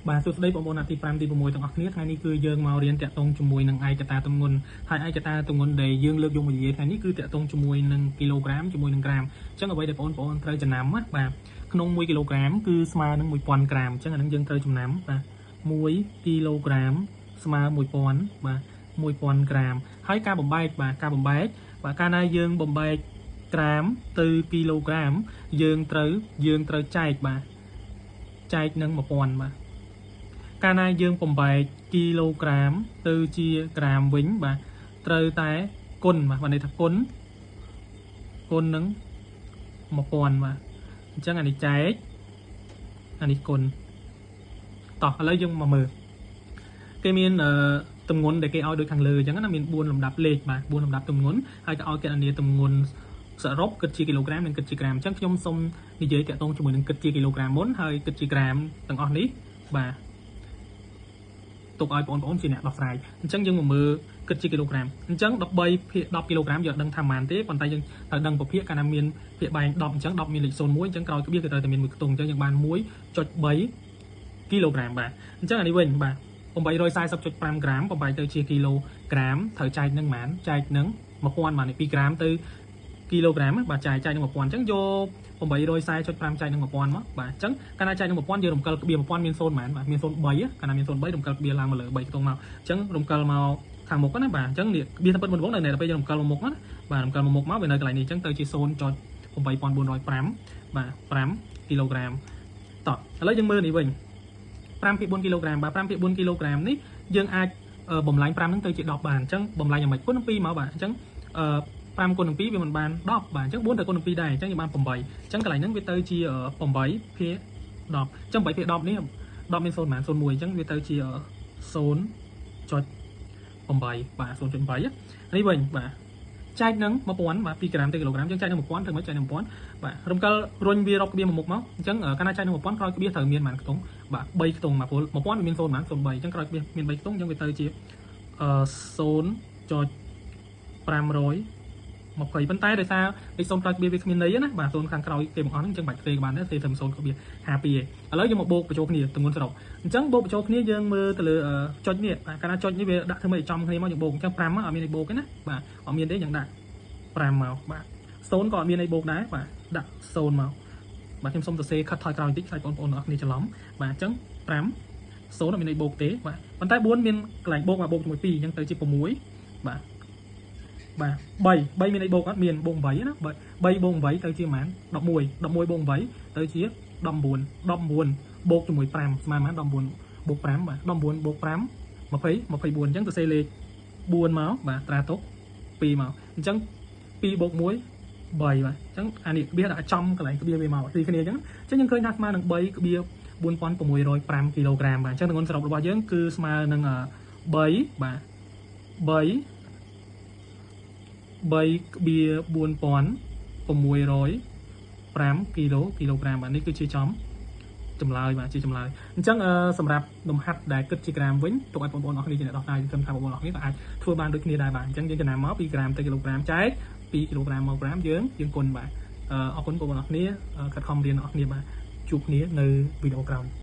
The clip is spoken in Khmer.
បាទសួស្តីបងប្អូនអាទី5ទី6ទាំងអស់គ្នាថ្ងៃនេះគឺយើងមករៀនតាក់ទងជាមួយនឹងឯកតាទម្ងន់ហើយឯកតាទម្ងន់ដែលយើងលើកយកមកនិយាយថ្ងៃនេះគឺតាក់ទងជាមួយនឹងគីឡូក្រាមជាមួយនឹងក្រាមអញ្ចឹងអ្វីដែលបងប្អូនត្រូវចំណាំណាបាទក្នុង1គីឡូក្រាមគឺស្មើនឹង1000ក្រាមអញ្ចឹងអានឹងយើងត្រូវចំណាំបាទ1គីឡូក្រាមស្មើ1000បាទ1000ក្រាមហើយការបំបែកបាទការបំបែកបាទកាលណាយើងបំបែកក្រាមទៅគីឡូក្រាមយើងត្រូវចែកបាទចែកនឹង1000បាទកាលណាយើងបំបែកគីឡូក្រាមទៅជាក្រាមវិញបាទត្រូវតែគុណបាទបានន័យថាគុណគុណនឹង1000បាទអញ្ចឹងអានេះចែកអានេះគុណតោះឥឡូវយើងមកមើលគេមានទម្ងន់ដែលគេឲ្យដូចខាងលើអញ្ចឹងណាមាន4លំដាប់លេខបាទ4លំដាប់ទម្ងន់ហើយក៏ឲ្យកណនាទម្ងន់សរុបគិតជាគីឡូក្រាមនិងគិតជាក្រាមអញ្ចឹងខ្ញុំសូមនិយាយតាក់ទងជាមួយនឹងគិតជាគីឡូក្រាមមុនហើយគិតជាក្រាមទាំងអស់នេះបាទទុកឲ្យបងប្អូនជាអ្នកដោះស្រាយអញ្ចឹងយើងមកមើលគិតជាគីឡូក្រាមអញ្ចឹង13ភាគ10គីឡូក្រាមយើងអត់ដឹងថាប៉ុន្មានទេប៉ុន្តែយើងត្រូវដឹងពភាគកាលណាមានភាគបែង10អញ្ចឹង10មានលេខ01អញ្ចឹងក្រោយក្បៀសគឺត្រូវតែមានមួយខ្ទង់អញ្ចឹងយើងបាន1.3គីឡូក្រាមបាទអញ្ចឹងអានេះវិញបាទ840.5ក្រាមបំបែកទៅជាគីឡូក្រាមត្រូវចែកនឹងប៉ុន្មានចែកនឹង1000បាទនេះ2ក្រាមទៅគីឡូក្រាមបាទចែកចែកនឹង1000អញ្ចឹងយក840.5ចែកនឹង1000មកបាទអញ្ចឹងកាលណាចែកនឹង1000យើងរំកិលក្បៀស1000មាន0ប៉ុន្មានបាទមាន03កាលណាមាន03រំកិលក្បៀសឡើងមកលើ3ខ្ទង់មកអញ្ចឹងរំកិលមកខាងមុខណាបាទអញ្ចឹងនេះក្បៀសតែពិតមុនវងនៅដល់ពេលយើងរំកិលមកមុខណាបាទរំកិលមកមុខមកវានៅកន្លែងនេះអញ្ចឹងទៅជា0.8405បាទ5គីឡូក្រាមតោះឥឡូវយើងមើលនេះវិញ5ពី4គីឡូក្រាមបាទ5ពី4គីឡូក្រាមនេះយើងអាចបំលែង5ហ្នឹងទៅជា10បានអញ្ចឹងបំលែងយ៉ាងម៉េចគុណនឹង2មកបាទអញ្ចឹងអឺ5គុណនឹង2វាមិនបាន10បាទអញ្ចឹង4ទៅគុណនឹង2ដែរអញ្ចឹងយើងបាន8អញ្ចឹងកន្លែងហ្នឹងវាទៅជា8ភាគ10អញ្ចឹង8ភាគ10នេះ10មាន0ប៉ុន្មាន01អញ្ចឹងវាទៅជា0.8បាទ0.8នេះវិញបាទចែកនឹង1000បាទ2ក្រាមទៅគីឡូក្រាមយើងចែកនឹង1000ធ្វើម៉េចចែកនឹង1000បាទរំកិលរុញវារកក្បៀសមកមុខមកអញ្ចឹងកាលណាចែកនឹង1000ក្រោយក្បៀសត្រូវមានប៉ុន្មានខ្ទង់បាទ3ខ្ទង់បាទព្រោះ1000វាមាន0ប៉ុន្មាន03អញ្ចឹងក្រោយក្បៀសមាន3ខ្ទង់អញ្ចឹងវាទៅជា0.520ប៉ុន្តែដោយសារលេខ0ក្រោយក្បៀសវាគ្មានន័យណាបាទ0ខាងក្រោយគេបង្អស់ហ្នឹងអញ្ចឹងបាច់ទេក៏បានដែរទេត្រឹម0ក្បៀស52ឯងឥឡូវយើងមកបូកបញ្ចូលគ្នាទម្ងន់សរុបអញ្ចឹងបូកបញ្ចូលគ្នាយើងមើលទៅលើចុចនេះបាទកាលណាចុចនេះវាដាក់ធ្វើម៉េចចំគ្នាមកយើងបូកអញ្ចឹង5មកអត់មានអីបូកទេណាបាទអត់មានទេយើងដាក់5មកបាទ0ក៏អត់មានអីបូកដែរបាទដាក់0មកបាទខ្ញុំសូមសរសេរខិតថយក្រោយបន្តិចខ្លាចបងប្អូនទាំងអស់គ្នាច្រឡំបាទអញ្ចឹង5 0អត់មានអីបូកទេបាទប៉ុន្តែ4មានកន្លែងបូកមកបូកជាមួយ2អញ្ចឹងទៅជា6បាទបាទ3 3មានអីបូកអត់មានបូក8ណា3បូក8ទៅជាប៉ុន្មាន11 11បូក8ទៅជា19 19បូកជាមួយ5ស្មើប៉ុន្មាន19បូក5បាទ19បូក5 20 24អញ្ចឹងទៅសេលេខ4មកបាទត្រាទុក2មកអញ្ចឹង2បូក1 3បាទអញ្ចឹងអានេះក្បៀសដាក់ចំកន្លែងក្បៀសវាមកទីគ្នាអញ្ចឹងអញ្ចឹងយើងឃើញថាស្មើនឹង3ក្បៀស4605គីឡូក្រាមបាទអញ្ចឹងទម្ងន់សរុបរបស់យើងគឺស្មើនឹង3បាទ3 3ក្បៀ4605គីឡូក្រាមបាទនេះគឺជាចំចម្លើយបាទជាចម្លើយអញ្ចឹងសម្រាប់លំហាត់ដែលគិតជាក្រាមវិញទុកឲ្យបងប្អូនអរគ្នាជាអ្នកដោះស្រាយគិតថាបងប្អូនអរគ្នាក៏អាចធ្វើបានដូចគ្នាដែរបាទអញ្ចឹងយើងចំណាំមក2ក្រាមទៅគីឡូក្រាមចែក2គីឡូក្រាមមកក្រាមយើងគុណបាទអរគុណបងប្អូនអរគ្នាខិតខំរៀនអរគ្នាបាទជួបគ្នានៅវីដេអូក្រោយ។